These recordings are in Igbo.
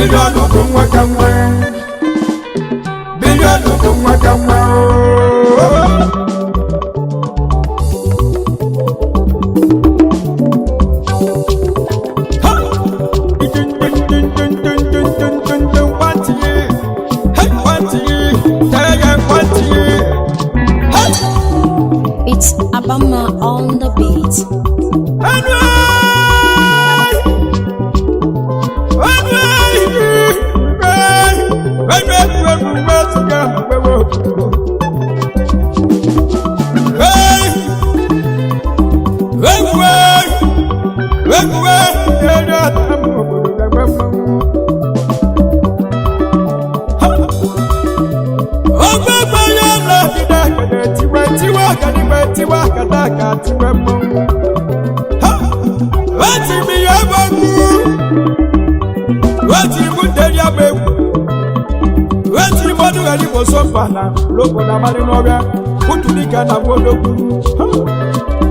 Billion bụ nwa ka nwa. Billion bụ nwa ka nwa ooo. It's Abama on the beat.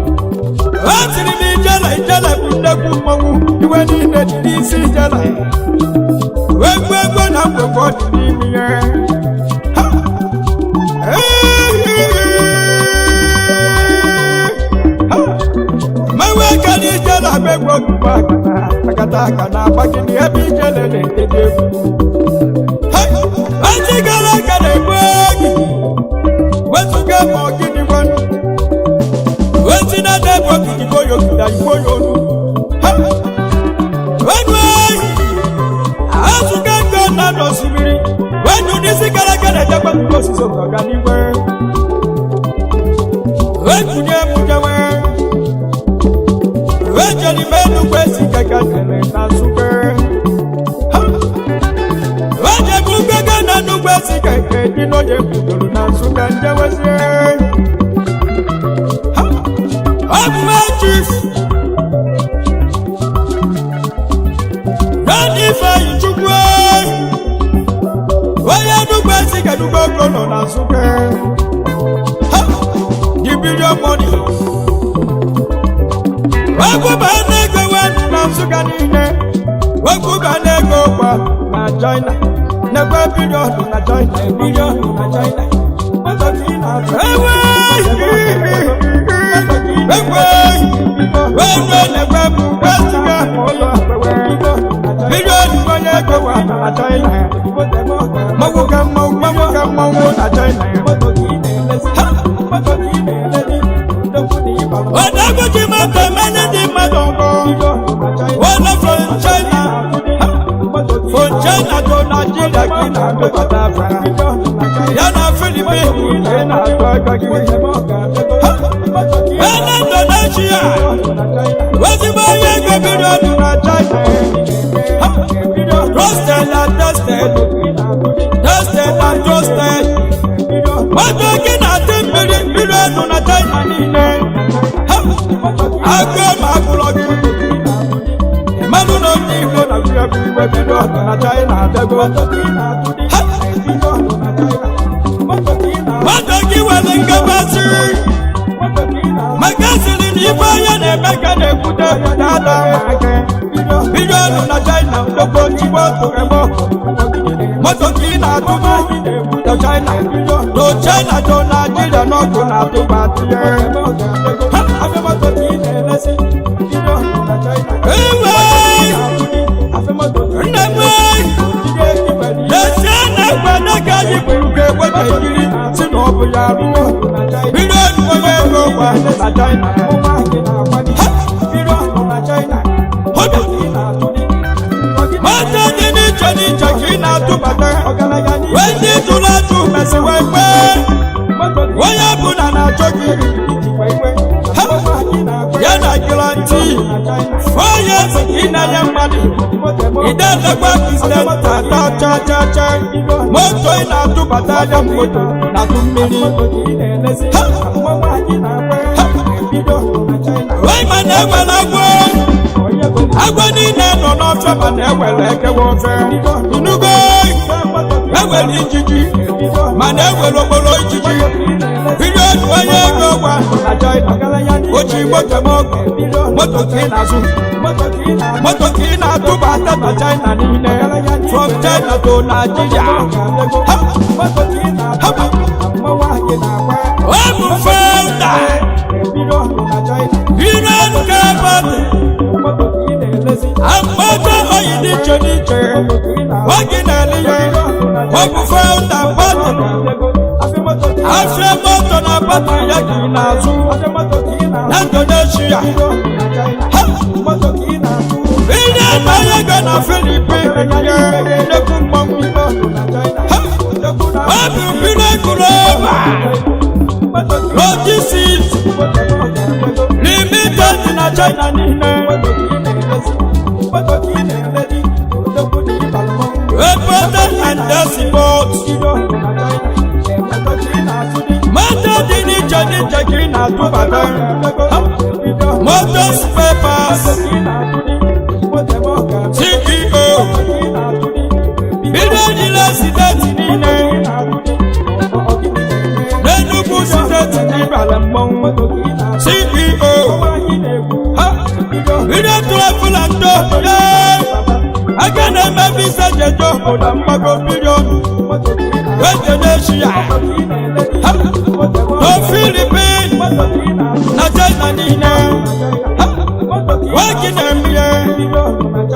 Etiri m ijele, ijele bụ nnekwu mmọnwụ. Iwe niile dị n'isi ijele. Egwu egwu na ngwegwe ọ dị n'ime ya. Ha! Ha! Mmanwụ aka na ijele agba egwu ozugbo akata aka na-agba gị na ebe ijele na-eteji egwu. Ha! Ntị gara aga na-egbu gị wetụga ma ọ gịnị gwanụ. Wetin na dey for the boyo na boyo nu. Ha! Wenu eyi! Azuka nke na n'osimiri. Wenu n'isi gara aga na-ejekwa mkpụrụ osisi ọganiwe. Wekunye mụnyewe. Wejeli m enugwu esi keke jere na Nsukka. Ha! Wejebu keke na enugwu esi keke dị n'onye kwudoro na Nsukka njewezie. Ha! Ọbụwe chief Rani Ifeanyi Chukwu, onye Enugwu esi kedugbo ogo nọ na Nsukka. Ha! The billion money. Wegwuba n'ego wenu na Nsukka niile. Wegwuba n'ego kwa na China. Nekwe billion na China, billion na China. Ewe! Egwe! Wenu nekwe bụ wesiga billion onye ego wa na China. Mmanwụ ka mmanwụ, mmanwụ ka mmanwụ na China. Ha! Ọ̀dọ́gbọ́jì máa tẹ̀ mẹ́ni di mmadụ ọgọ́. Wọ́n lọ from China. From China to Nigeria kí na àgbẹ̀bàtà Afra. Ya na Philippines kí na àtọ́ ẹgbẹ́ kí. Ha! Na Indonesia. Wezigbo onye ego billion na China. Ha! Trusted and tested. Tested and trusted. Moto gị na-adị mmiri mmiri elu na China niile. Ha! Agụụ ma agụlọ gị. Mmanụ na ndị Igbo na egwu iwe bido na China abịago. Ha! Moto gị nwere nkabasị. Maka sịrị na ife onye na-eme ka na-ekwute na-ada aka. Billion na China ndokwu igbo tụrụ moto ka ị na-atụba na China to China to Nigeria n'ọkụ na-atụba atụnye. Ha! Ewe! Nne m lezie na egbe n'aka anyị bụ nke egbe ekiri si na ọ bụ ya rụọ. Billion onye ego gwa na China. Ha! Hobi! Moto dị n'iche n'iche ka ị na-atụbata. Wee ndị jụrụ ajụ mesị wee kwee. Onye ọbụla na-achọ gị. Ha! Ya na guarantee. 4 years ka ị na-enye mmadụ. Ị na-edekwa Christian tata cha cha cha. Moto ị na-atụbata anya moto na-atụ mmiri. Ha! Ha! Wee ma na-ewere agwọ. Agwọ niile nọ n'ofe mana ewere ekewa ofe. Inugo ewere ijiji mana ewere okporo ijiji. Billion onye ego gwa na China. Oji moto m ọgụ, moto ka ị na-azụ, moto ka ị na-atụbata na China niile. From China to Nigeria. Ha! Ha! Ọ bụ founder Union Carbon Amata oyi n'iche n'iche oge na-ele ya. Ọ bụ founder party afia moto na party ya gị n'azụ na Indonesia. Ha! Ihe na ego na Philippines ya nnekwu mmọnwụ. Ha! Ọ bụ mmiri egwuregwu Logistics Limited na China niile. Reported and export moto dị n'iche n'iche ka ị na-atụbata. Moto spare parts, CEO bido niile steeti niile n'Enugu steeti n'Ịbala mmọnwụ, CEO ha bido travel and tour ya aka na-eme visa jeje obodo mgbago bilion Indonesia, ha to Philippines na China niile. Ha nwoke na-eme ya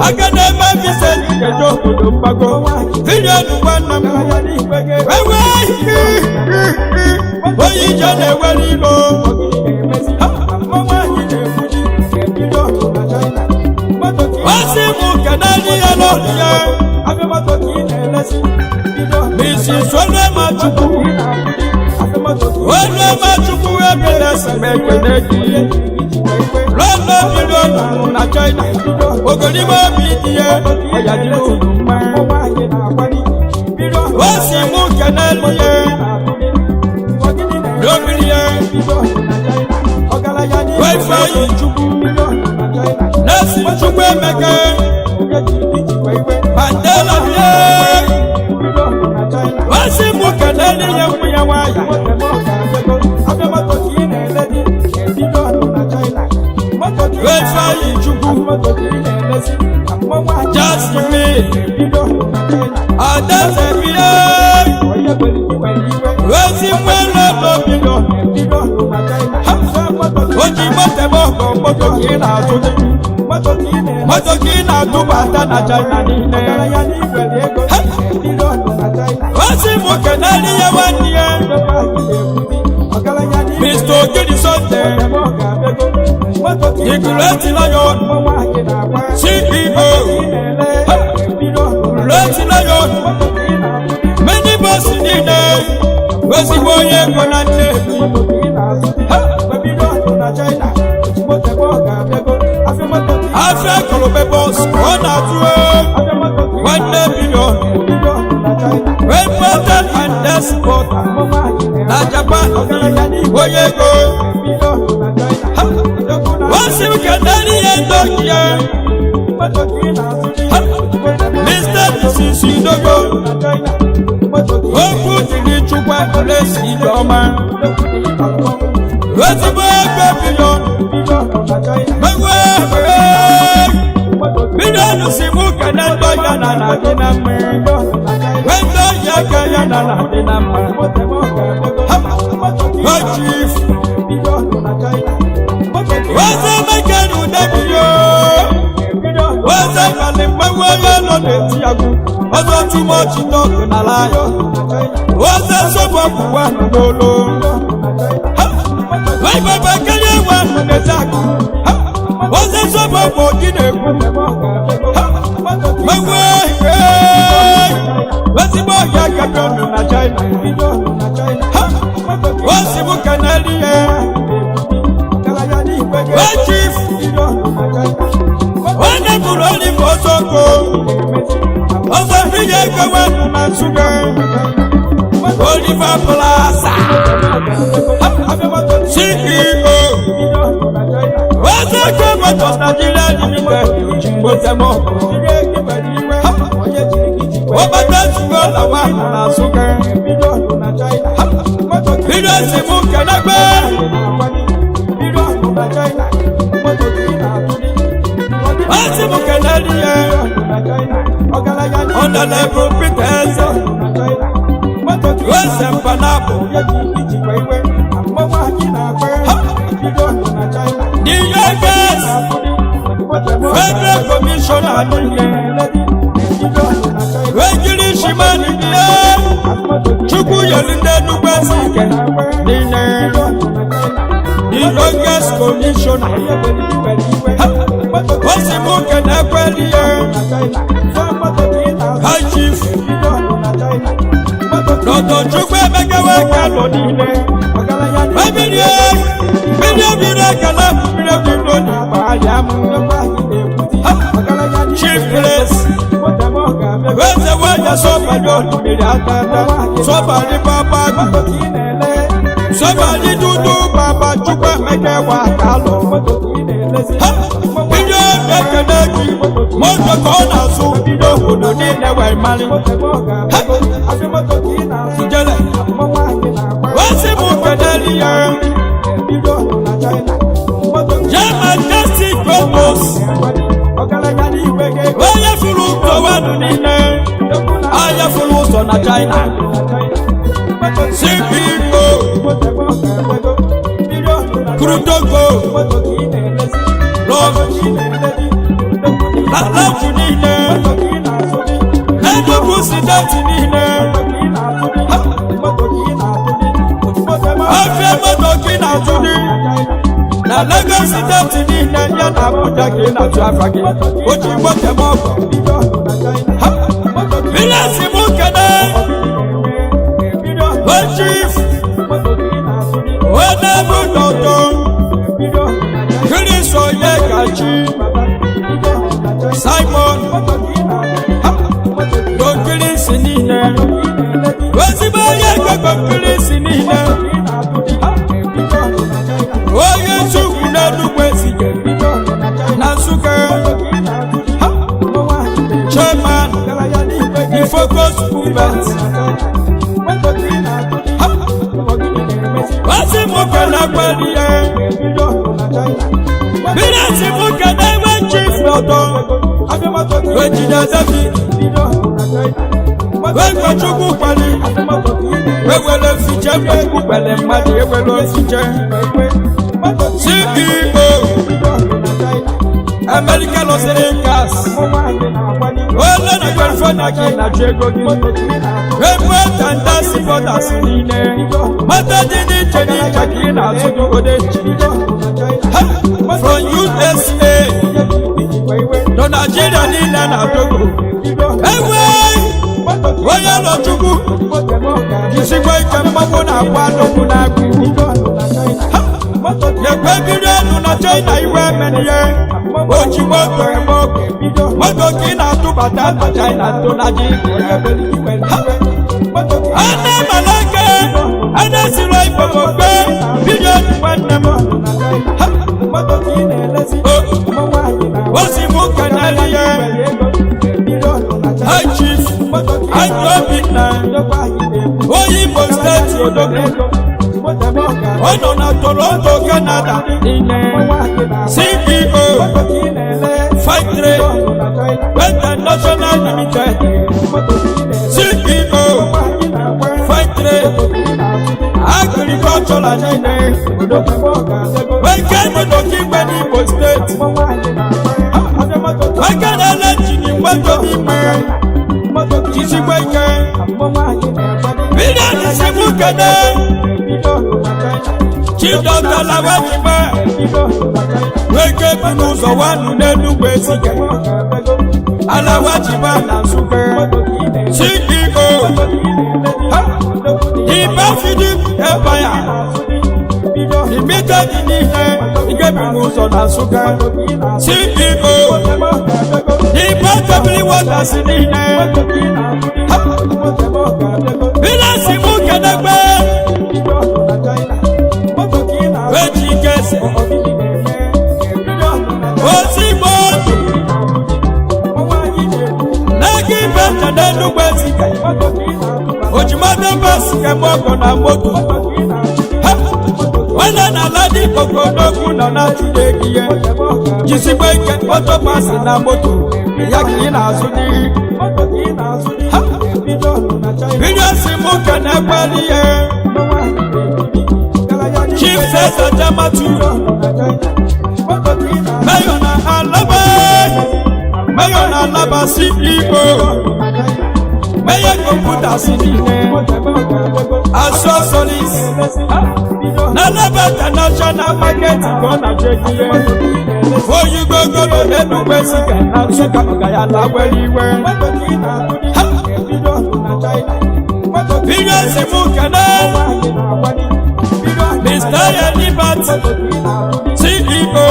aka na-eme visa jeje obodo mgbago bilion nwanne m ewe onye ije na-ewere ilo. Wọ́n mú kẹ̀dá ní ẹlọ́ọ̀dì yẹn. Mrs. Olúmọ̀chukwu. Olúmọ̀chukwu ebile sẹ̀mẹ̀kẹ̀dẹ̀ yìí. Lọ́nà mílíọ̀nù na China. Ògòdìmọ̀ bí díẹ̀ ọ̀yàdínlẹ̀ òdùnmá. Wọ́n sì mú kẹ̀dá ní yẹn. Lómìnir yẹn. Wọ́n fẹ́ yìí chukwu. Nẹ́ẹ̀sì chukwu emeke. Mandela bie. Wọ́n sì mú kẹ̀dá ní yẹn fún yẹn wáyà. Wọ́n yìí chukwu. Jasmine. Adẹ́sẹ̀ bie. Wọ́n sì mú ẹlọ́dọ̀ bílọ̀. O ji moto ọgọ moto ka ị na-azụ dị. Moto ka ị na-atụbata na China niile. Ha! Wọ́n sì mú kẹ̀dá ní yẹn nwanne ya. Mr. Ogidi Sunday. The Great Lion. CEO. Ha! Great Lion. Many boss niile. Ezigbo onye ego na nne. Ha! Afia kọlọbe bọs ọ na-atụ nwanne bilion. Imported and exporter na Japan onye ego. Ha! Wọ́n sì ń kẹ̀dá níyẹn ndókì yẹn. Ha! Mr. Mrs. Idogo. Okwu dịrị Chukwu Olesi Ijeọma. Ezigbo ego bilion. Ewe bilion si mụ kene ndọ ya na na dị na mma. Ndọ ya ka ya na na dị na mma. Ha! O chief. Weze mekenu debiyo. Weze kali mmanwụ onye nọ n'eti agwụ. Ọzọ too much talk n'ala ya. Weze nsogbu ọgwụgwọ ahụ n'olu. Ha! Wee bebe kelee nwa ahụ n'ezi akụ. Ha! Weze nsogbu ọgwụ gị na-ekwu. Ha! Mmanwụ ee! Ezigbo ọhịa kapịọnụ na China. Ha! Wezi mụ keneli ya. Wee chief. Onye bụrụ Olive Ozoko. Ọzọ ihe ego wepụ na Nsụka. Oliver Plaza. CEO. Ozoko Motors Nigeria Limited. Motemo. Ọbata zugbo lawa na Nsụka. Bido si mụ kenegbe. Wọ́n sì mú keneli yẹn. Honorable Peter Eze, Eze Mpanabụ, the youngest Federal Commissioner niile, Ejiri Shimani bie, Chukwu yelu ndị Enugu Ezike niile, the youngest commissioner. O si mụ kene ekweli ya, High Chief Dr. Chukwu Emekewe Kalụ niile. Mmiri mmiri ebiri ekele mmiri ebiri n'igba. Chief Grace Eze nwanyị sọbalị olumiri atata sọbalị baba sọbalị dudu baba Chukwu Emeka wa kalụ. Ha! Ndị obi ekele gị moto ka ọ na-azụ n'obodo niile wee mali. Ha! Ijele wesi mụ keneli ya. Jee Majestic Purpose onye furu ụzọ wanụ niile anya furu ụzọ na China. CPO Krutogo Love Love niile Enugu steeti niile afịa moto gị na-atụ dị na Lagos steeti niile ya na Abuja ka ị na-atụ afa gị o ji moto eme ọgwụ. Vilasi mụ kene o chief onebu dọtọ Chris Onyekachi Simon Dokirisi niile ezigbo onye ego Kirisi niile onye Chukwu n'Enugwu Ezike na Nsụka, chairman the Focus Movement. Wasi mụ kene kweli ya Vilasi mụ kene nwe chief dọtọ Ejide David Wegbe kweli ewele mfiche mkpechukwu kwele mmadụ ewele mfiche. CEO America Luxury Cars ole na California ka ị na-achụ ego gị ebe tandasi bọdas niile moto dị n'iche n'iche ka ị na-azụ n'obodo echi from USA nọ Nigeria niile na Togo ewe onye nọ Chukwu jisikwa ike mmanwụ na-akwa adọgbu na-agụ ekwe biri elu na China iwe emenihe oji moto eme ọgụ moto ka ị na-atụbata na China tụ na ji ana maleke ana siri ikpokokpe bido nwanne m osi mụ keneli ya High Chief Andrew Obinna onye Imo steeti Odogwu ọ nọ na Toronto, Canada, CEO Factory International Limited, CEO Factory Agricultural niile weke moto kigbe n'Imo steeti weke na-ele jini moto n'ime jisikwa ike bilioni si mụ kene Chidọta Lawachikpe weke bi n'ụzọ wanụ n'Enugwu Ezike Alawachikpe na Nsukka CEO Ibafidi Empire Limited niile ike bi n'ụzọ na Nsukka CEO Ibatobili Waters niile Vilasi mụ kenekpe eji kese ozigbo otu n'aka ibe ncha n'Enugwu Ezike ojimọdụ bọsụ kemgbe ọgọ na moto onye na-ala dị okodogwu nọ na achụda ihe jisikwa ike moto pasị na moto ya ka ị na-azụ n'ihu. Billions mụ ka na-agbali ya. Chief Sesa Jamatu, Mayor na Alaba, Mayor na Alaba CEO, Mayor Computer niile, Accessories, na Alaba International Market ka ọ na-achọ ihe. Oyigogolo n'Enugwu Ezike na Nsụka ọga ya lawere iwe. Billions mụ kene, Mr. Liberty, CEO,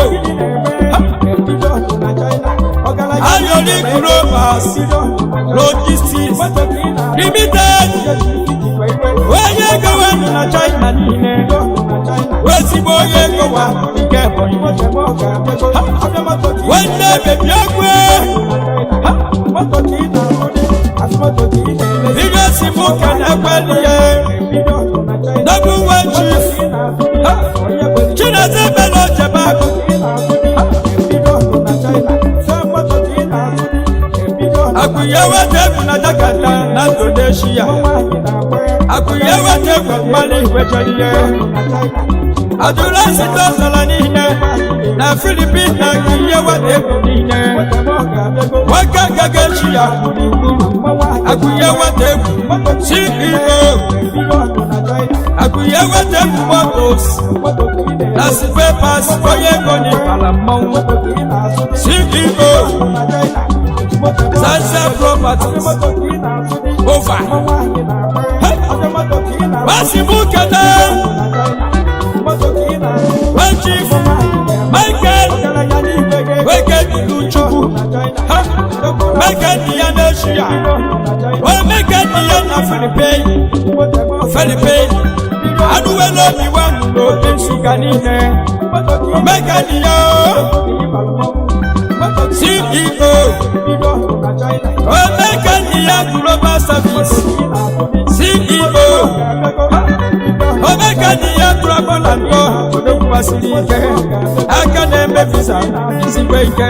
Ayọ̀lí Global Logistics Limited, onye ego nọ na China niile, ezigbo onye ego wa nke Ebonyi. Nwanne bebi egwe, ihe si mụ ka na-ekweli ya. Double one chief, Chineze Bello Jebakụ, Akụnye weta egwu na Jakarta na Indonesia. Akụnye weta egwu mmanụ igwejere ihe. Adụrasị tọzara niile na Filipin na akụnye weta egwu niile. Nwoke agaghị echi ya gburugburu. Akụnye weta egwu CEO. Akụnye weta egwu Motors na spare parts onye ego n'ịbara mmọnwụ. CEO Zanza Properties over. Wasimu Kene, When Chief Michael Weke Iluchukwu, Michael Iyaneshia, When Michael Iyana Philippine, Philippine, Aduwelo Miwa n'obi Nsụka niile, Michael Iya, CEO, Omeka Iya Global Service, CEO, Omeka Iya Travel and Tour, Odokwasiri ike, aka na-eme visa, isikwe ike.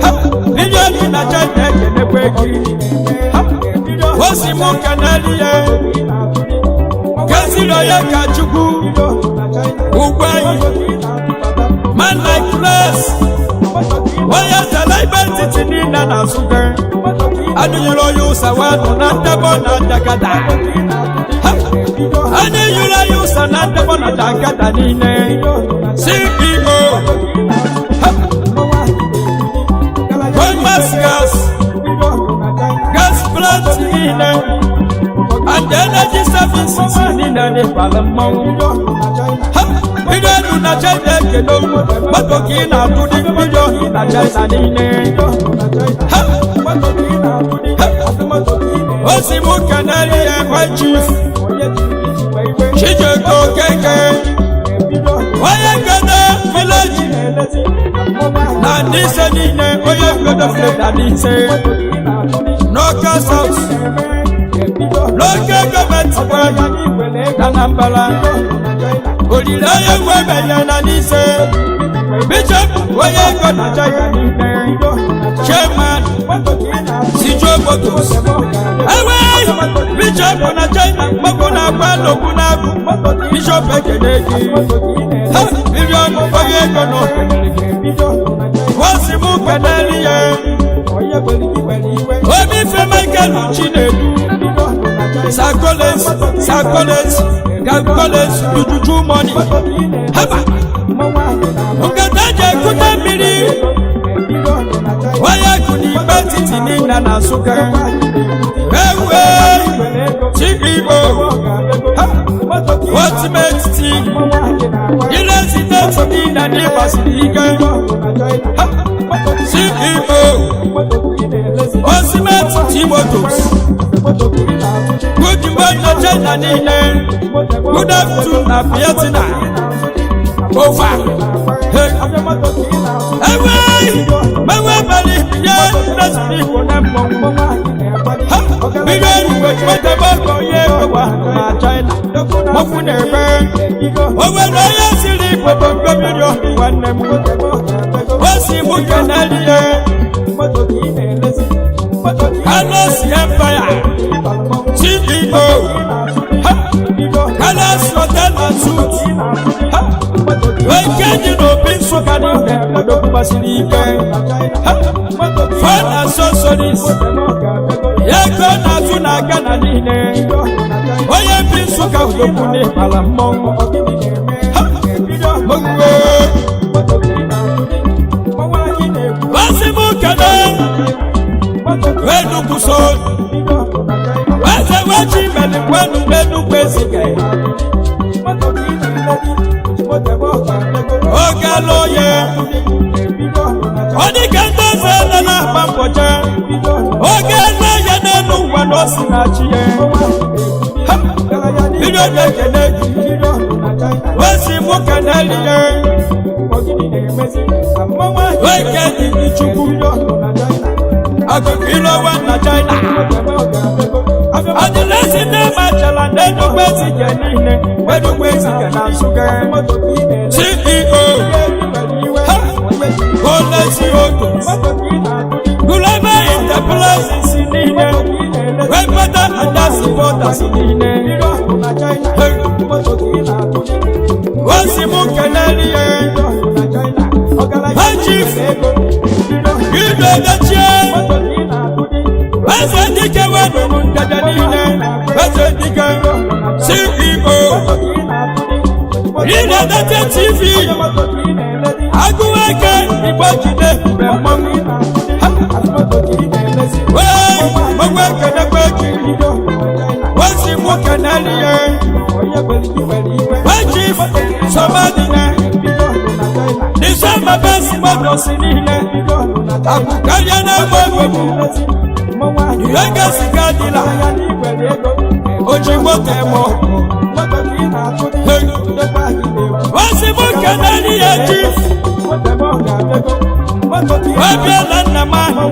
Ha! Million na China ekenekwe gị. Ha! Osi mụ keneli ya, keziro ya ka Chukwu, ugwu anyị, man like grace, onye zara ibe ntịtị niile na Nsụka. Adịnyere onye ụsa wa nọ na ndebọ na Jakarta. Ha! Adịnyere onye ụsa na ndebọ na Jakarta niile. CEO, ha! Goldmas Gas, Gas Plant niile, and Energy Services niile n'ịbara mmanwụ. Ha! Million na China ekele okwu, moto ka ị na-atụ dị million na China niile. Ha! Ha! Osi mụ kenere ya nwa chief, Chijioke Okeke, onye godo village na Nise niile, onye godo village na Nise, n'Ọka South, local government na Anambra. Olileanya nwe na Nise, Bishop onye ego na China niile, Chairman Sijo Motors. Ewe Bishop na China mgbapụ na-agba n'okwu n'agụ, Bishop ekene gị. Ha! Million onye ego na okenere gị. Wọ́n mú keneli ya. Obi Ife Michael Chinedu, Sakoles, Sakoles, Gakoles, Ujuju Money. Haba! Nkata ji ekute mmiri. Onye kụ n'ikpe titi niile na Nsụka. Ewe CEO, Ultimate Team, Ilezite niile n'ịgbasiri ike. CEO, Ultimate Team Motors. Good morning na China niile. Good afternoon na Vietnam. Over. Hey. Ewe! Mewe bali ya ndesiri Igbo na mmọnwụ. Ha! Million wetebe ọgọ ya ego wa na China. Mọkwụ na-ebe. O nwere onye siri Igbo bụ million nwanne m. O si mụ keneli ya. Carlos Empire. CEO, Palace Hotel and Suites, nke dị n'obi Nsụka niile, odogwu gbasiri ike. Phone accessories, ego na-azụ na Ghana niile, onye bi Nsụka, odogwu n'ịbara mmọnwụ. Mgbe wasị m kene Enugwu, so eze wechi meli kwenu n'Enugwu Ezike, oge lụye ọ dịka ndị eze nọ na-agba mbọcha, oge lụye n'elu ụwa na o si na chi ya. Bido na-ekene gị, wesi mụ keneli ya weke dị Chukwu akụkụ ilowe na China, adịlesi ndị machala n'Enugwu Ezike niile, Enugwu Ezike na Nsụka, CEO Olesi Otos Global Enterprises niile, wepụta adasi bọtas niile, osi mụ keneli ya. Chief Ido Dechie Eze Dike, wenuru ndede niile, Eze Dike, CEO Ido Dechie TV, Agụweke Igbo jide mgbe mmọnwụ wee mgbe ekenekwe gị, osi mụ keneli ya. Wee Chief Somadina Disamba Best Motors niile, akụkarịa na-egbe egbe ihe gasịga dịla ojigbo temo, osi mụ keneli ya. Chief Obiala nna m ahụ,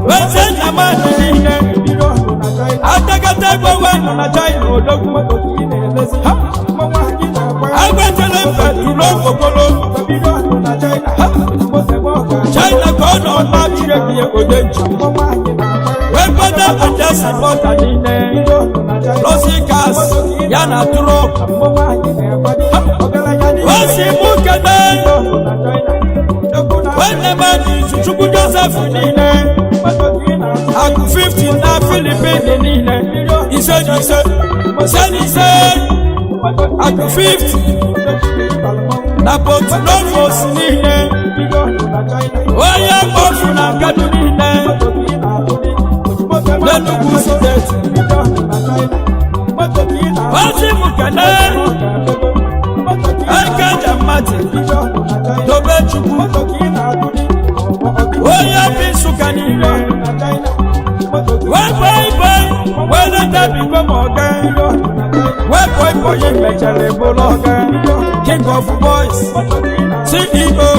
eze nna m ahụ niile, atakata egbe nọ na China, odogwu agbatala mba tụrụ okpokolo China ka ọ nọ na Chineke ode nju wepụta adesi bọta niile, lọsikas ya na tụrụ osi mụ kene nwanne m dị Chukwu Joseph niile, akụ 50 na Filipin niile, ise na ise, ise na ise, akụ 50 na Port Novos niile, onye mkpofu na Nkadu niile n'Enugwu Steeti, ozi m kene Ekeja mmadụ Tobechukwu, onye bi Nsụka niile, wepụ ibe weletabigo m ọga, wepụ ibe onye mechara ebụrụ ọga, King of Boys, CEO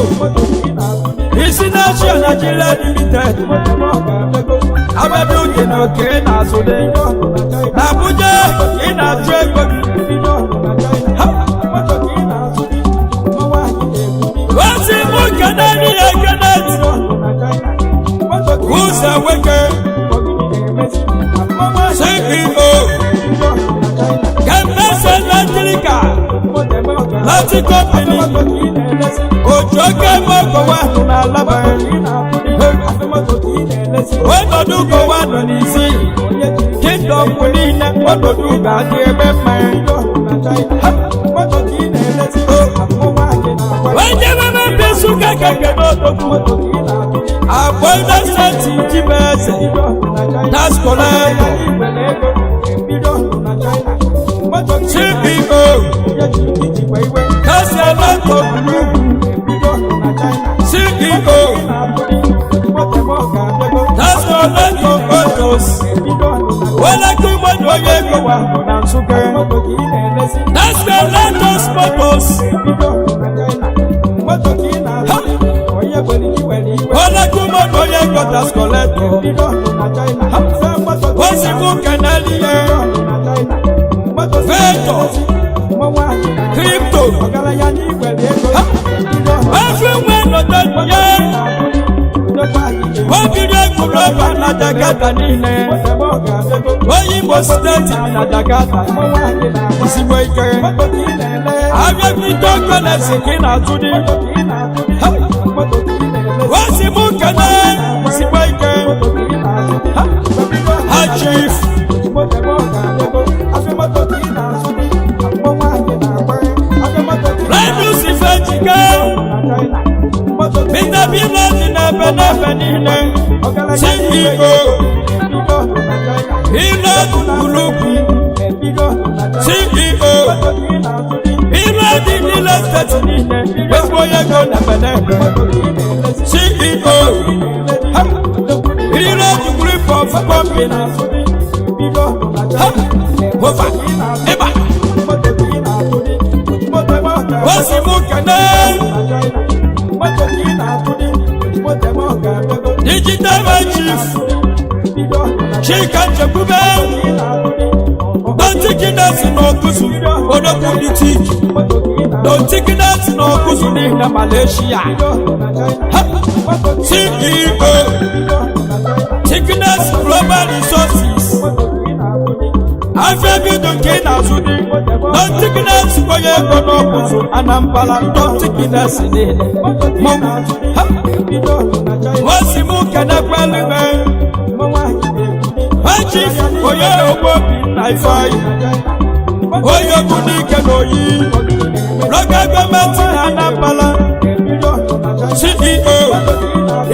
Isi Nation Nigeria Limited, ababi uche na oke na-azụ dị na Abuja, ị na-achụ ego gị. Osi mụ kene niile, Kenet Ụzọ Nweke, CEO Kemese Electrical Láti Company, Ojoke Mọ́kọ̀ wà nù n'Alaba, ọnọdụ ugo wà nọ n'isi kingdom niile, ọnọdụ ugo adị ebe mma. Onye meme bi Nsụka keke n'odogwu abụọ Innocent Jibeze Taskoleko, CEO Kasialato Group, CEO Taskoleko Autos, Wọlékú mọ́tò, onye ego wà na Nsụka, Tascolatos Motors, Wọlékú mọ́tò, onye ego Tascoleto, osimú keneli yẹ Veto Crypto efi nwe nọta yẹ. Obiri egwuregwu na Jakarta niile. Onye Imo Steeti na Jakarta. Ezigbo ike. Abịa bido kọleji ka ị na-atụ dị. Osi mụ kene ezigbo ike. Ha chief. Linus Ifejike. Peter Bino dị n'ebe n'ebe niile. CEO. Ilo Group. CEO. Ilo dị niile steeti niile. Ezigbo onye ego n'ebe n'ebe. CEO. Ilo Group of Company. Ha! Over. Eba. Osi mụ kene. Digital chief. Chika Nchekwube. Dontikinesi n'Okusu. Odogwu Boutique. Dontikinesi n'Okusu n'ihi na Malaysia. Ha! CEO. Tikines Global Resources. Afia bido nke ị na-azụ dị. Dontikinesi onye ego n'Okusu Anambra. Dontikinesi niile. Mọnwụ. Ha! Osi mụ kenekwelu me. Chief onye ogbo na Ifeanyi. Onye okwu n'ike na oyi. Local gọọmenti na Anambra. CEO.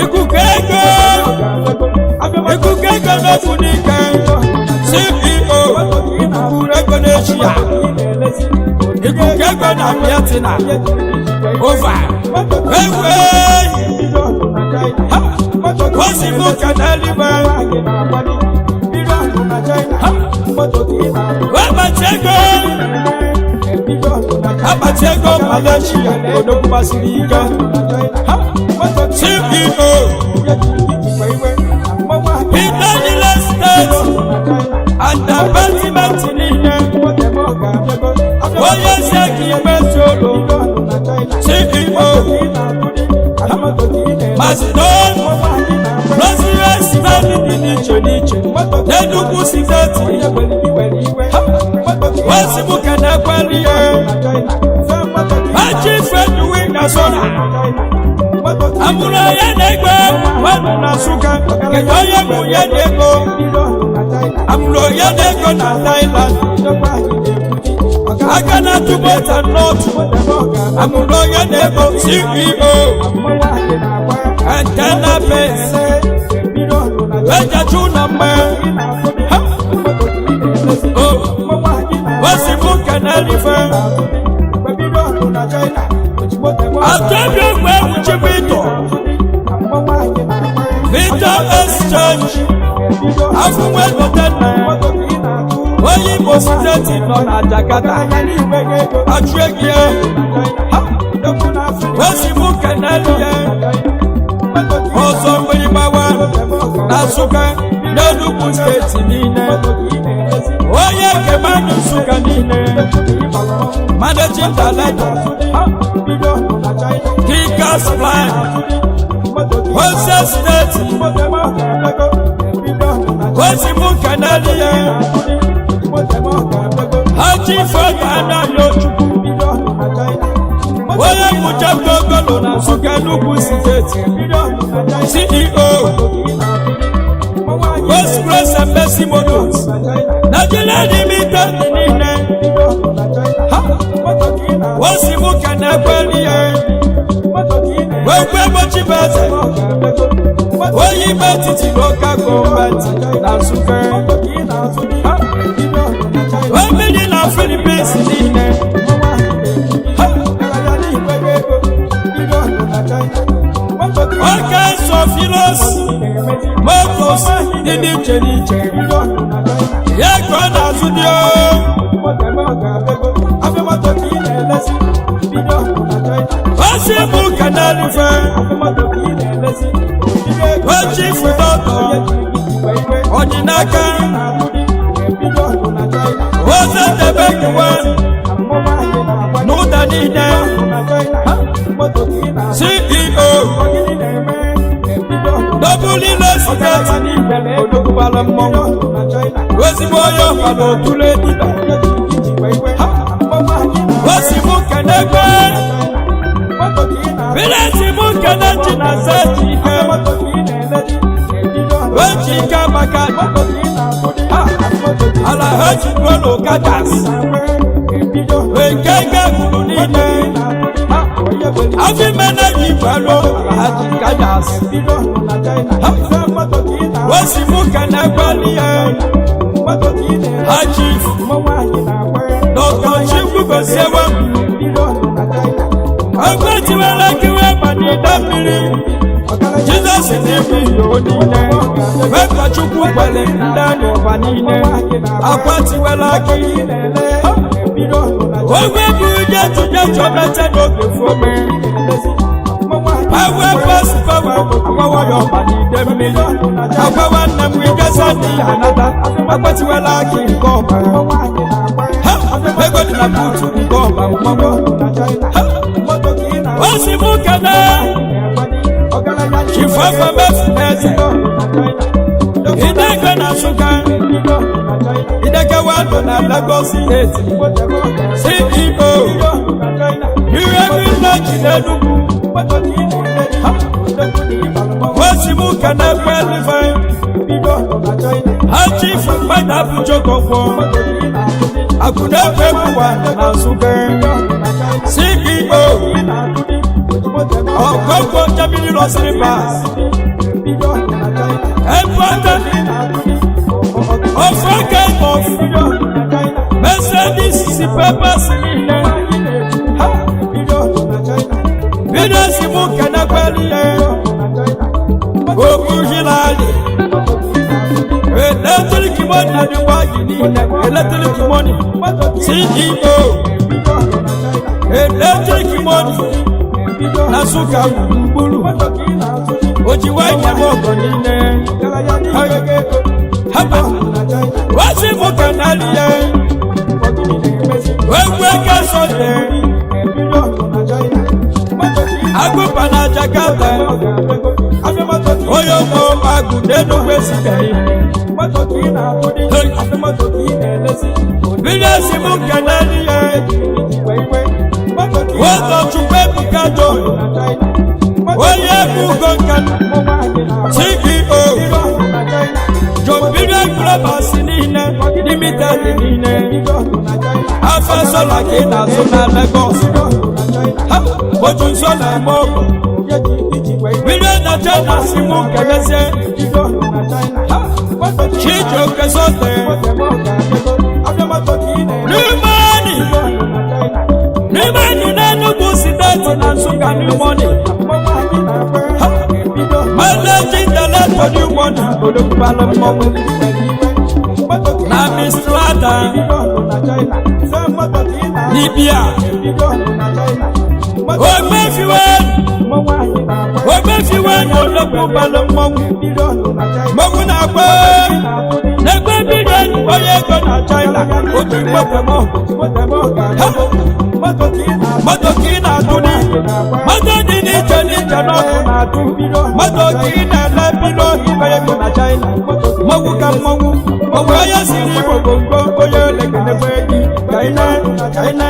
Ikuku ego. Ikuku ego n'okwu n'ike. CEO. Ikuku ego n'Eshia. Ikuku ego na Vietnam. Over. Ewe. Ha! Osi mụ keneluigwe. Akpati ego. Akpati ego Malaysia odogwu gbasiri ike. Ha! CEO. Peter Real Estate and Apartment niile. Onye si aka igbe solo. CEO. Mazdon Rosary Estate dị n'iche n'iche. N'Enugu Steeti. Wesibuka na-ekweli ya. Haji Fredwi na Sona. Amụrụ ya na-egbe mmadụ na Nsụka. Kedu onye bụ ya na ego? Amụrụ ya na ego na Thailand. Aka na-atụ bọta n'otu. Amụrụ ya na ego CEO. Antenna Base. Wejachu na mgbe. Ha! Oh! Wesibuka na-elife. Àtẹ́bí ẹgbẹ́ ẹ̀wùjí Victor. Victor Exchange. Afúnwé Gọ̀tẹ́nà. Onye Imo Steeti nọ na Jakarta. Achụ egi ya. Wesibu Kenelu ya. Ọzọ mmiri gbawa na Nsụka n'Enugu Steeti niile. Onye Kemanu Nsụka niile. Managing Director. Kikas Prime. Ose Steeti. Wesibu Kenelu ya. Haji Fọdụ anaghị Ochukwu. Onye mụcha gogolo na Nsụka Enugu Steeti. CEO. West Grace and Mercy Motors. Nigeria Limited niile. Ha! Wesibu Kenelu ya. Wekwe gbochi bụ eze. Onye ime etiti local gọọmenti na Nsụka. Ha! Mmiri na Philippines niile. Ha! Oke Sofilos Motos dị n'iche n'iche. Ya ka ọ na-azụ dị o. Osi mụ ka na-erife. Ochi fụtọtọ. Ọdịnaka. Oze debe kewa. N'ụda niile. CEO. N'ụlọ steeti odogbala mmọnwụ, ezigbo onye ọbara otule dịba. Osi mụ kenegbe village mụ kene ji na seji ike oji ike maka ala ha ji golu kajas ekeke gburu niile afimene ji gbalo ala ha ji kajas. Osi mụ kenegbe n'ihe ha chief Dr. Chukwu gozie ọgbẹ́ tí wọ́n lẹ́kí wọ́n pàdé dábìrì. Jizọs ní ibi ìyòwò niile. Wẹ́pà Chukwu pẹ̀lẹ́ ndánù ọba niile. Akwa tí wọ́n lẹ́kí. Ogwe bụ jetu jetu ọbẹ̀tẹ̀ n'oge fome. Ewe fesi fewe agbawa ya ọba n'ide mmiri. Agbawa nne m igesa dị ya anata. Akwa tí wọ́n lẹ́kí nke ọba. Ha! Ego dị na buutu nke ọba mmanwụ. Ó sì mú kẹ́lẹ́ ìfọ́fọ́ mẹ́fù ẹsẹ̀ ìdẹ́gbẹ́ náà súnká ìdẹ́gbẹ́ wà lọ na Lagos State, CEO ìrẹ́bí lọ́jì lẹ́nugu. Ó sì mú kẹ́lẹ́ pẹ́lú fẹ́ hajj fún padà fújọ́ kọ̀ọ̀kan àkùdẹ́gbẹ́ wà náà súnká CEO ọ̀gbọ́gbọ́ Germany lọ sí pass ẹ̀fọ́tẹ́ ọ̀fọ́kẹ́ of Mercedes papers nílẹ̀ bídẹ́sì mú kẹ́nẹ́pẹ́lú yẹ òkú hílàlì electric money ní wáyé nílẹ̀ electric money, CEO electric money na Nsụka gburugburu ojiwe nyere ọgọ niile. Haba wasi mụ kanali ya egwu eke sọnde agụpa na Jakarta onye ụmụ agụ n'Enugwu esitere bílíọ̀sì mú kanali ya wọ́n Chukwu Ebuka John onye egwu ugo nka, CEO John Billion Global si niile Limited niile afọ sola ka ị na-azụ na Lagos. Ha, otu nso na-eme ọgwụ billion na China si mụ kenezie Chijioke Sunday New Money, New Money n'Enugu Steeti na Nsụka. New Money managing director New Money Olókùbalẹ̀ mmọnwụ na Mistrata Libya. Ogbefiwe ogbefiwe na Olókùbalẹ̀ mmọnwụ mmọnwụ na-agba na-egbe billion onye ego na China otu mgbe moto ka ị na-atụ ni moto dị n'iche n'iche n'ọkụ na-atụ moto ka ị na-ele bido onye ego na China mmọnwụ ka mmọnwụ onwe onye siri Igbo gbogbo onye olekelekwe gị ka ị na ka ị na